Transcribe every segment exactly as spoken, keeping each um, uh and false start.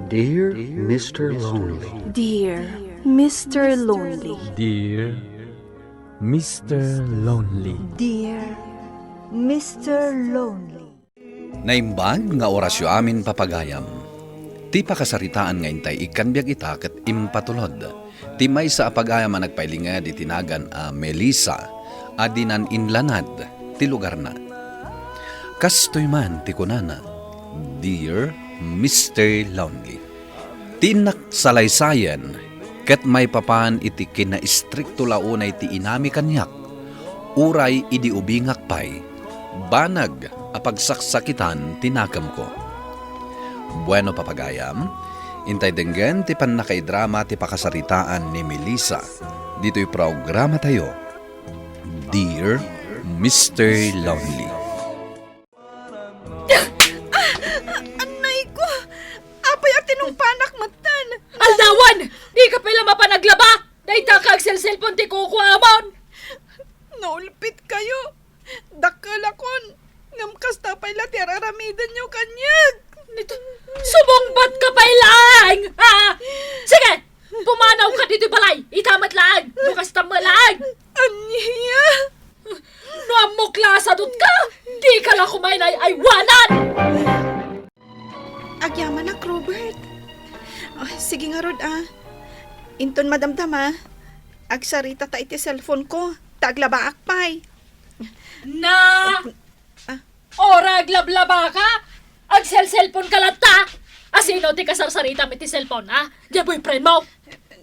Dear Mister Lonely. Dear Mister Lonely. Dear Mister Lonely. Dear Mister Lonely. Naimbag nga orasyo amin, papagayam. Ti pakasaritaan nga intay ikkan biag ita ket impatulod ti maysa a pagayam a nagpailinged iti nagan a Melissa a dinan inlanad ti lugarna. Kastoy man ti kunana, "Dear Mister Lonely." Ti innak salaysayen ket maipapan iti kinaistrikto la unay ti inami kaniak, uray idi ubingak pay, banag a pagsaksakitan ti nakemko. Bueno, papagayam, intay denggen ti pannakaidrama ti pakasaritaan ni Melissa ditoy programatayo, Dear Mister Lonely. Ah! Anay ko! Apay a tinungpanak metten? Aldawan! Dika pay la mapan aglaba! Dayta ka agselselpon ti kukuamon! Naulpit kayo! Dakkelakon! Ngem kasta pay la ti ar-aramidenyo kaniak! Nito, sumungbat ka pay laeng! Ah! Sige! Pumanaw ka ditoy balay! Ita met laeng! No kasta met laeng! Ania? No ammok la a sadut ka, dika la koma inay-aywanan! Agyamanak, Robert. Ah, sige ngarud, ah. Inton madamdama, agsarita ta iti cellphone ko, ta aglabaak pay. Na! Ah. Ora aglablaba ka? Agselselpon ka latta? Asino ti kasarsaritam iti cellphone, ha? Diay boyfriend mo?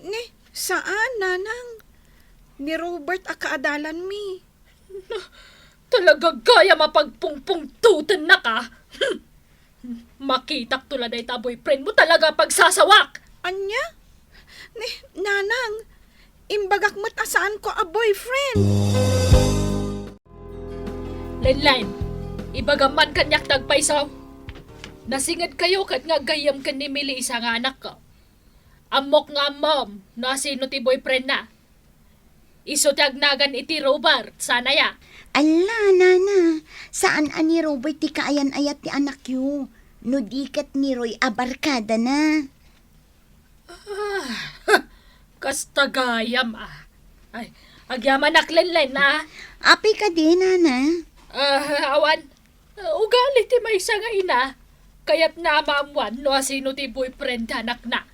Ni, saan, nanang. Ni Robert a kaadalanmi. Talaga gayam a pagpungpungtotennak, a. Hmm. Makitakto la dayta a boyfriend mo, talaga pagsasawak. Ania? Ni, nanang, imbagak met a saanko a boyfriend. Lenlen, ibagam man kaniak ti agpayso. Nasinged kayo ket nga aggayyem ken ni Melissa nga anakko. Ammok nga ammom no asino ti boyfriendna. Isu ti agnagan iti Robert, saan aya? Alla, nana, saan a ni Robert ti kaayan-ayat ti anakyo, no di ket ni Roy a barkadana. Ah, kasta gayam, a. Ay, agyamanak, Lenlen, a. Apay kadi, nana? Ah, awan. Ah, ugali ti maysa nga ina. Kayatna a maammuan no asino ti boyfriend ti anakna.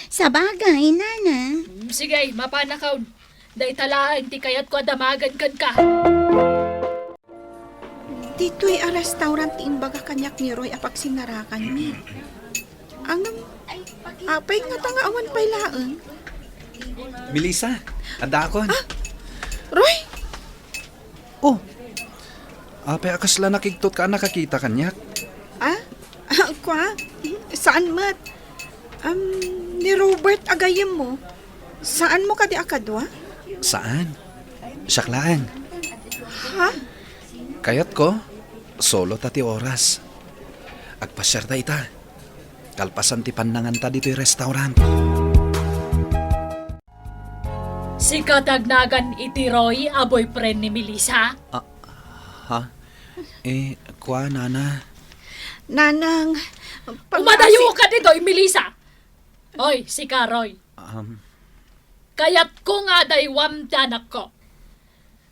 Sabagay, nana. Mm, sige, mapanakon. Dayta laeng ti kayatko a damagen kenka. Ditoy a restaurant ti imbaga kaniak ni Roy a pagsinarakanmi. Ngem, apay ngata nga awan pay laeng? Melissa, addaakon. Ah, Roy? Oh, apay a kasla nakigtot ka a nakakita kaniak? Ah? Kua? Saan met? Um, ni Robert a gayyemmo. Saanmo kadi a kadua? Saan. Siak laeng. Ha? Kayatko, solo ta ti oras. Agpasiarta ita. Kalpasan ti pannanganta ditoy restaurant. Sika ti agnagan iti Roy a boyfriend ni Melissa? Ah, ha? Eh, kua, nana? Nanang, pangasi- Umadayo ka ditoy, Melissa! Oy, sika, Roy. Um. Kayatko nga adaywam ti anakko.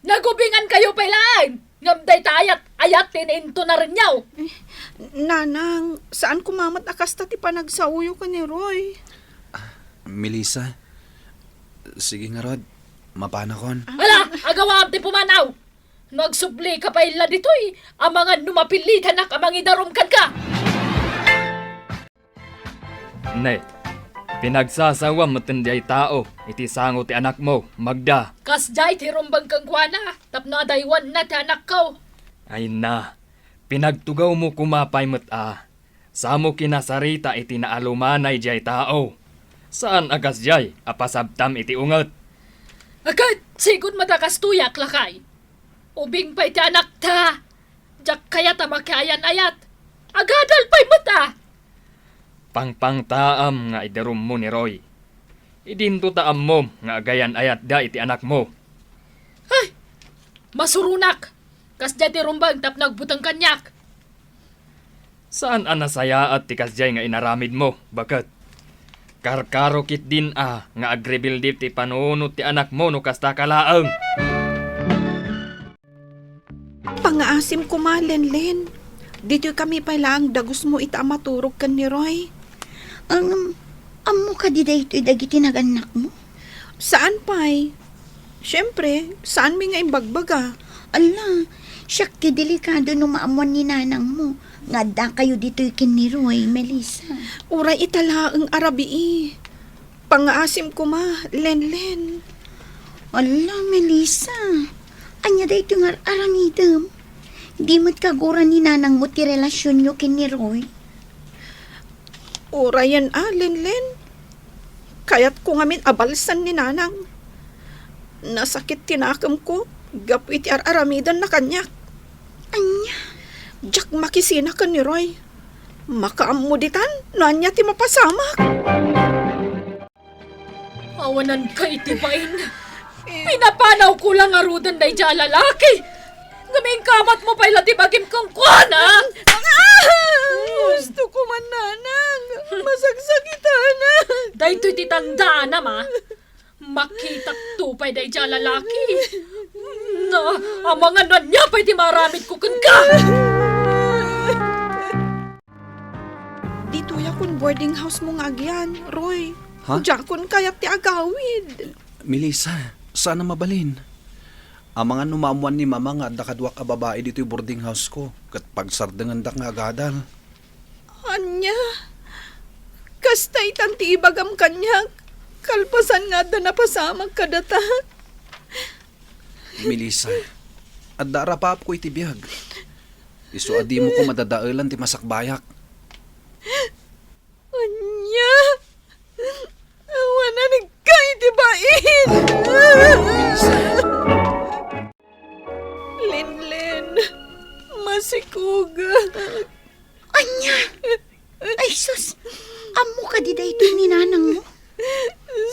Nagubingan kayo pay laeng, ngem dayta ayat, ayat ti naintunarenyo. Eh, nanang, saan koma met a kasta ti panagsaoyo ken ni Roy. Ah, Melissa, sige ngarud, mapanakon. Ala, agawam ti pumanaw! No agsubli ka pay la ditoy, amangan no mapilitanak a mangidarum kenka! Ne, pinagsasawam metten diay tao iti sango ti anakmo, Magda. Kasdiay ti rumbeng kenkuana tapno adaywanna ti anakko. Ay na, pinagtugawmo koma pay met a, samo kinasarita iti naalumanay diay tao. Saan a kasdiay a pasabtam iti unget. Ket sigud met a kastoyak, lakay. Ubing pay ti anakta. Diak kayat a makiayan-ayat. Agadal pay met a! Pangpangtaam nga idarummo ni Roy. Idinto ta ammom nga agayan-ayatda iti anakmo. Ay! Masuronak! Kasdiay ti rumbeng tapno agbuteng kaniak. Saan a nasayaat ti kasdiay nga inaramidmo, baket. Karkaro ketdin a nga agrebildi ti panunot ti anakmo no kasta ka laeng. Pangaasim koma, Lenlen. Ditoy kami pay laeng dagusmo ita a maturog ken ni Roy. Ngem, ammo kadi daytoy dagiti nagannakmo? Saan pay. Siempre, saanmi nga imbagbaga. Ala, siak ti delikado no maammuan ni nanangmo nga addakayo ditoy ken ni Roy, Melissa. Uray ita laeng a rabii. Pangaasim koma, Lenlen. Ala, Melissa, ania daytoy nga ar-aramidem? Di met kagura ni nanangmo ti relasionyo ken ni Roy? Urayen a, Lenlen. Kayatko ngamin a balsen ni nanang. Nasakit ti nakemko gapu iti ar-aramidenna kaniak. Ania? Diak makisina ken ni Roy. Makaammo ditan no ania ti mapasamak. Awananka iti bain. Pinapanawko la ngaruden daydiay a lalaki. Ngem inkamatmo pay la ti bagim kenkuana. Ah! Gusto ko man, nanang. Masagsakitanak. Daytoy ti tandaanam, a. Makitakto pay daydiay a lalaki. Na, amangan no ania pay ti maaramidko kenka. Ditoyakon boarding house mo nga agyan, Roy. Ha? Diakon kayat ti agawid. Melissa, saan a mabalin. Amangan no maammuan ni Mama nga adda kaduak a babai ditoy boarding house ko, ket pagsardengendak nga agadal. Ania? Kasta itan ti ibagam kaniak, kalpasan nga adda napasamak kadata. Melissa, adda arapaapko iti biag. Isu a dimo ko madadaelan ti masakbayak. Ania? Awanan ka iti bain! Linlin, masikugak. Ania? Ay, sus! Ammo kadi daytoy ni nanangmo?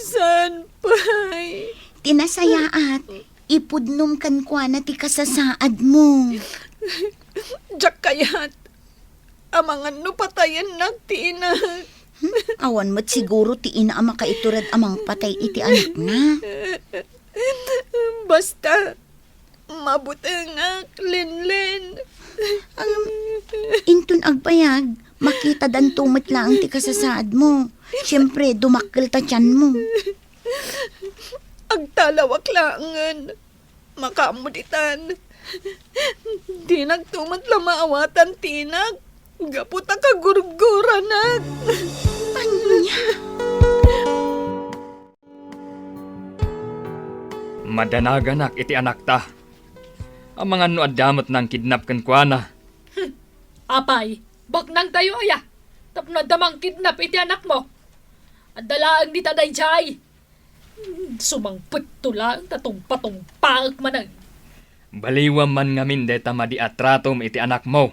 Saan pay? Ti nasayaat, ipudnom kenkuana ti kasasaadmo. Diak kayat. Amangan no patayennak ti inak. Hmm? Awan met siguro ti ina a makaitured a mangpatay iti anakna. Basta, mabutengak, Linlin. Ang, inton agbayag, makitadanto met laeng ti kasasaadmo. Siempre, dumakkel ta tianmo. Agtalawak laengen. Makaammo ditan. Dinakto met la maawatan ti inak gapu ta kagurguranak. Ania? Madanaganak iti anakta. Amangan no adda met nangkidnap kenkuana. Hmm. Apay, baknangtayo aya? Tapno adda mangkidnap iti anakmo? Adda laeng dita daydiay. Hmm, sumangpetto laeng ta tungpatungpaek manen. Baliwam man ngamin dayta madi a tratom iti anakmo.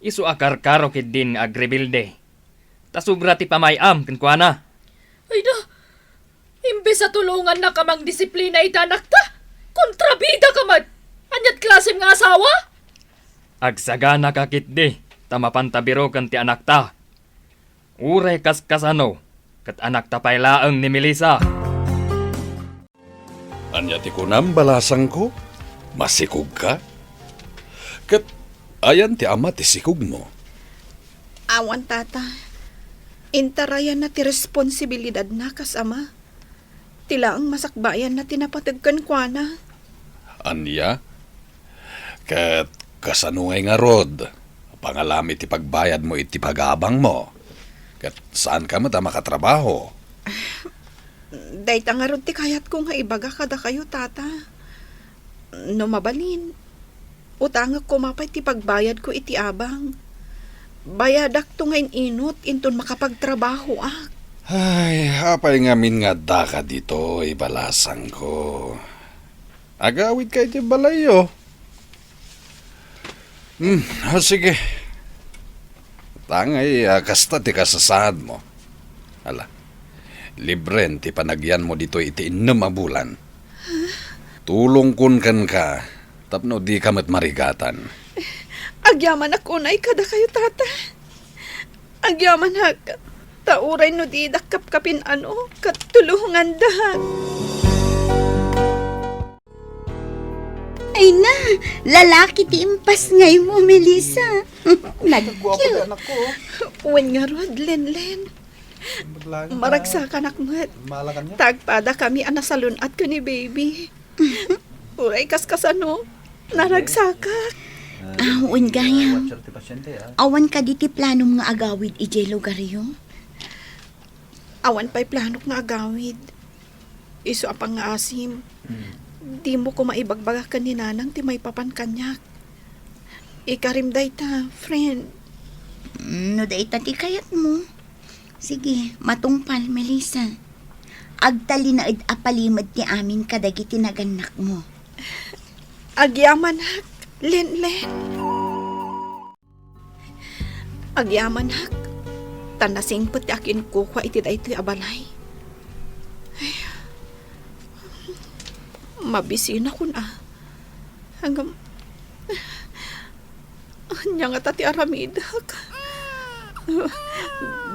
Isu a karkaro ketdin nga agrebilde. Ta sobra ti pamay-am kenkuana. Ay da, imbes a tulongannak a mangdisiplina iti anakta, kontrabidaka met! Aniat klasem nga asawa? Agsaganaka ketdi, ta mapanta biroken ti anakta. Uray kaskasano, ket anakta pay laeng ni Melissa. Ania ti kunam, balasangko? Masikogka? Ket ayan ti ama ti sikogmo? Awan, tata. Intarayanna ti responsibilidadna kas ama. Ti laeng masakbayanna ti napateg kenkuana. Ania? Ket kasano ngay ngarud? Pangalami ti pagbayadmo iti pag-aabangmo. Ket saanka met a makatrabaho. Dayta ngarud ti kayatko nga ibaga kadakayo, tata. No mabalin, utangek koma pay ti pagbayadko iti abang. Bayadakto nga in-inut inton makapagtrabahoak. Ay, apay ngamin nga addaka ditoy, balasangko? Agawidka iti balayyo. Hmm, o sige. Tangay, a, kasta ti kasasaadmo. Ala, libren ti panagyanmo ditoy iti innem a bulan. Tulongkon kenka tapno dika met marigatan. Agyamanak unay kadakayo, Tata. Agyamanak, ta uray no didak kapkapin-ano, ket tulongandak. Ay na, lalaki ti impasngaymo, Melissa. Nagguapo ti anakko. Wen ngarud, Lenlen. Maragsakan met. Tagpadakami a nasalun-at ken ni Baby. Uray kaskasano, naragsakak. Ah, wen gayam. Awan kadi ti planom nga agawid idiay lugaryo? Awan pay planok nga agawid. Isu a pangngaasim, dimo koma ibagbaga ken ni Nanang ti maipapan kaniak. Ikarim dayta, friend. Mm, no dayta ti kayatmo. Sige, matungpal, Melissa. Agtalinaed a palimed ti amin kadagiti nagannakmo. Agyamanak, Lenlen. Agyamanak, ta nasingpet ti akinkukua iti daytoy a balay. Ay, mabisinakon a. Ngem, ania ngata ti aramidek?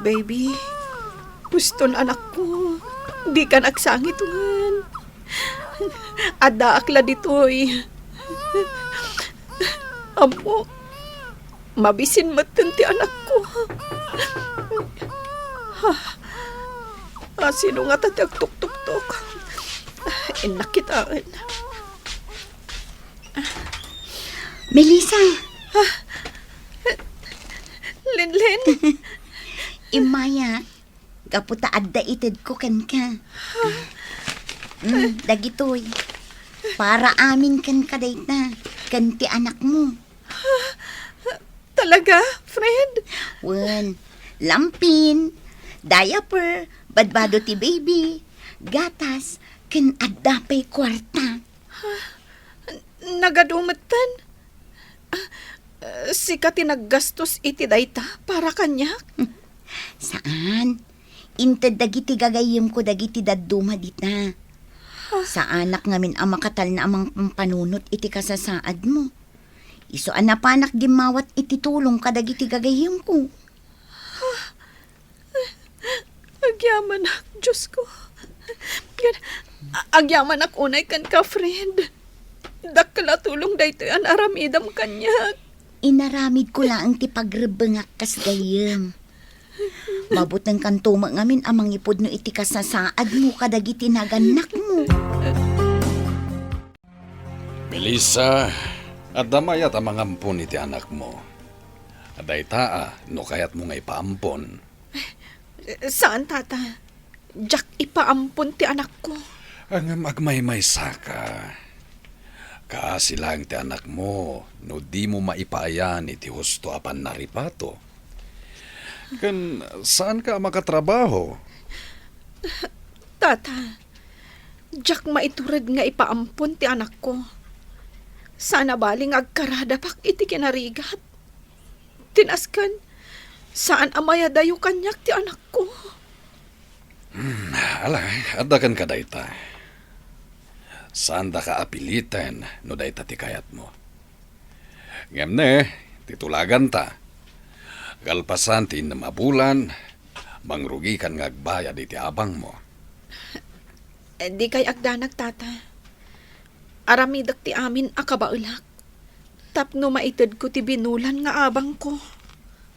Baby, huston anakko, dikan agsangit wen. Addaak la ditoy. Ammok, mabisin metten ti anakko. Ah, sino ngata ti agtuktoktok? Innak kitaen. Melissa! Ah, Lenlen! Immaya, gapu ta adda itedko kenka. Mm, dagitoy. Para amin kenka dayta, ken ti anakmo. Talaga, friend? Wen, lampin, diaper, badbado ti baby, gatas, ken adda pay kuarta. Nagadu metten? Ah, sika ti naggastos iti dayta para kaniak? Saan. Inted dagiti gagayyemko dagiti dadduma dita. Saanak ngamin a makatalna a mangpampanunot iti kasasaadmo. Isu a napanak dimmawat iti tulong kadagiti gagayyemko. Agyamanak, Diosko. Ngem, a-, agyamanak unay kenka, friend. Dakkel a tulong daytoy a naaramidem kaniak. Inaramidko laeng ti pagrebbengak kas gayyem. Mabutengkanto met ngamin a mangipudno iti kasasaadmo kadagiti nagannakmo. Melissa, adda mayat a mangampon iti anakmo. Dayta a, no kayatmo nga ipaampon. Saan, Tata. Diak ipaampon ti anakko. Ngem agmaymaysaka. Kaasi laeng ti anakmo no dimo maipaayan iti husto a pannaripato. Ken saanka a makatrabaho. Tata, diak maitured nga ipaampon ti anakko. Saan a bali nga agkaradapak iti kinarigat. Ti nasken, saan a mayadayo kaniak ti anakko. Hmm, ala, adda kenka dayta. Saandaka a piliten no dayta ti kayatmo. Ngem ne, ti tulaganta. Kalpasan ti innem a bulan, mangrugikan nga agbayad iti abangmo. Eh, dikay agdanag, Tata. Aramidek ti amin a kabaelak tapno maitedko ti binulan nga abangko.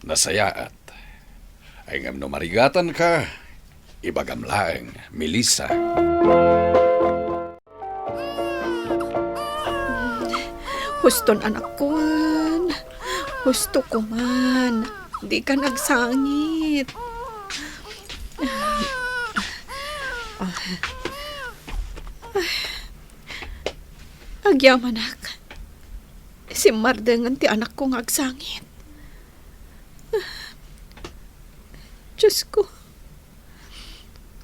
Nasayaat. Ay ngem no marigatanka, ibagam laeng, Melissa. Huston anakko man. Husto ko man. Dikan agsangit. Agyamanak. Simmardengen ti anakko nga agsangit. Diosko,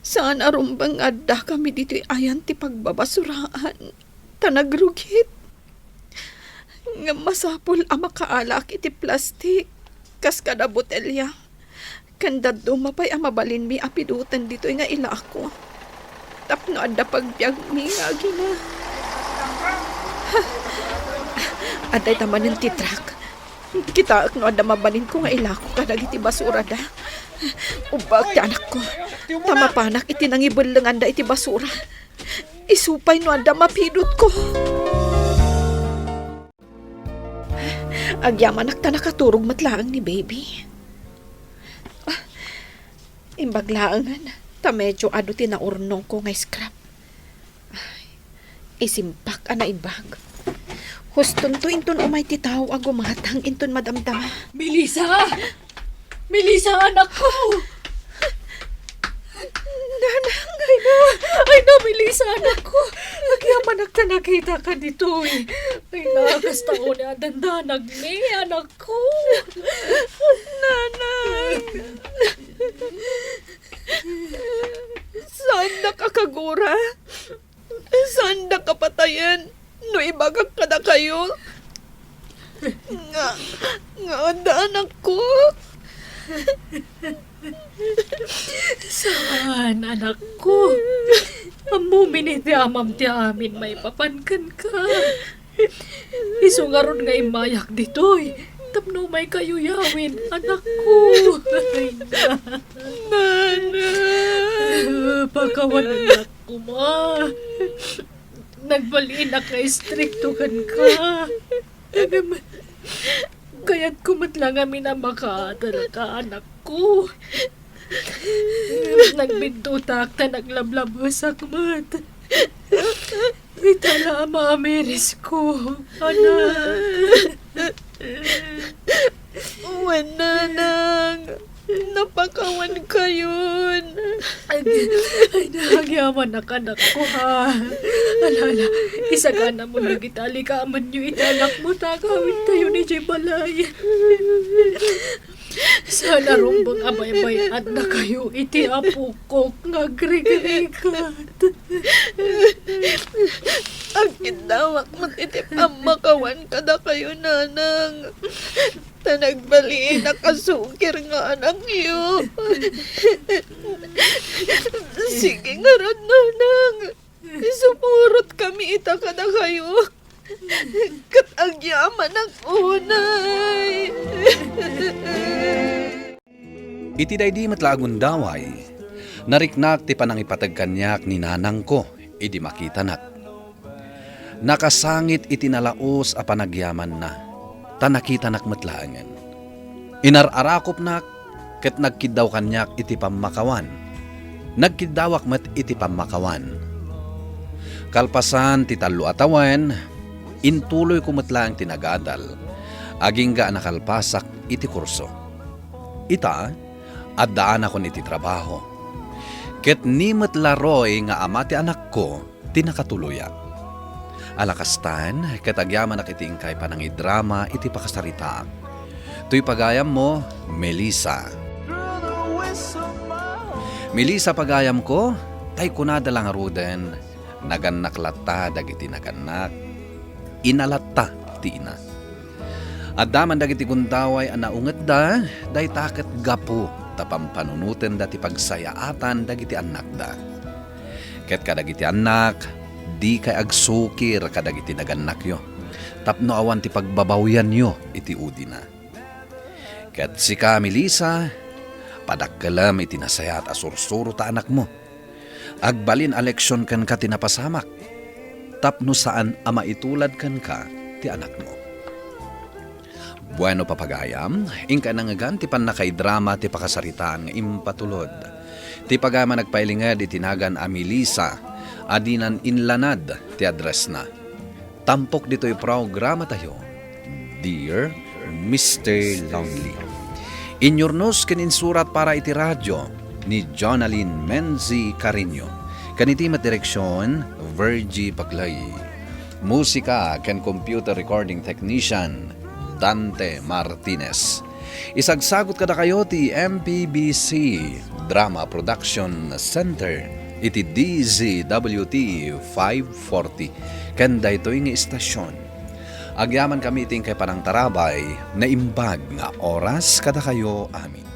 saan a rumbeng nga addakami ditoy ayan ti pagbabasuraan, ta nagrugit. Ngem masapul a makaalaak iti plastik, kas kada botelya, ken dadduma pay a mabalinmi a pidoten ditoy nga ilako. Tapno adda pagbiagmi nga agina. Adda ita manen ti truck. Kitaek no adda mabalinko nga ilako kadagiti basurada. Ubbak ti anakko. Ta mapanak iti nangibellenganda iti basura. Isu pay no adda mapidutko. Agyamanak ta nakaturog met laeng ni baby. Ah, imbag laengen ta medyo adu ti naurnongko nga scrap. Ay, isimpak a naimbag. Hustonto inton umay ti tao a gumatang inton madamdama. Melissa! Melissa, anakko! Nanang, ay na! Ay na, Melissa, anakko! Agyamanak ta nakitaka ditoy. Ay na, kasta unay a dandanagmi, anakko! Nanang! Saannak a kagura? Saandak a patayen no ibagak kadakayo nga, nga adda anakko? Saan, anakko? Ammomin iti amam ti amin maipapan kenka. Isu ngarud nga immayak ditoy tapno umaykayo yawen, anakko. Ay, na. Nana. Pakawan, anakko, ma. Nagbalinak nga istrikto kenka. Ngem kayatko met la ngamin a makaadalka, anakko. Nagbiddutak ta naglablabesak met. Ita la a maamirisko, anak. Wen, nanang, napakawankayon. Ag-, ay, nagyamanak, anakko, ha. Ala, ala, isaganamon dagiti alikamenyo iti anakmo ta agawidtayo idiay balay. Saan a rumbeng a baybay-annakayo iti apokok nga agrigrigat. Agkiddawak met iti pammakawan kadakayo, nanang. Ta nagbalinak a sukir nga anakyo. Sige ngarud, nanang. Isumurot kami ita kadakayo. Ket agyamanak unay. Iti daydi met la a gundaway, nariknak ti panangipateg kaniak ni nanangko idi makitanak. Nakasangit iti nalaus a panagyamanna, ta nakitanak met laengen. Inar-arakopnak ket nagkiddaw kaniak iti pammakawan. Nagkiddawak met iti pammakawan. Kalpasan ti tallo a tawen, intuloyko met laeng ti nagadal, agingga a nakalpasak iti kurso. Ita, addaanakon iti trabaho. Ket ni met la Roy nga ama ti anakko, ti nakatuloyak. Ala kastan, ket agyamanak iti inkay panangidrama iti pakasaritaak. Toy pagayammo, Melissa. Melissa, pagayamko, tay kunada la ngaruden, nagannak latta dagiti nagannak, ina latta ti ina. Adda man dagiti gundaway a naungetda, dayta ket gapu ta pampanunotenda ti pagsayaatan dagiti annakda. Ket kadagiti annak, dikay agsukir kadagiti nagannakyo, tapno awan ti pagbabawianyo iti udina. Ket sika, Melissa, padakkelem iti nasayaat a sursuro ta anakmo. Agbalin a leksion kenka ti napasamak, tapno saan a maitulad kenka ti anakmo. Bueno, papagayam, inkay nangngegan ti pannakaidrama ti pakasaritaan nga impatulod. Ti pagayam a nagpailinged iti nagan a Melissa a dinan inlanad ti addressna. Tampok ditoy programatayo, Dear Mister Lonely. Inyurnos ken insurat para iti radio ni Jonalyn Menzi Carreño. Ken iti met direksion, Virgie Baglay. Musika ken computer recording technician, Dante Martinez. Isagsagut kadakayo ti M P B C Drama Production Center iti D Z W T five forty ken daytoy nga istasion. Agyamankami iti inkay panangtarabay, naimbag nga oras kadakayo amin.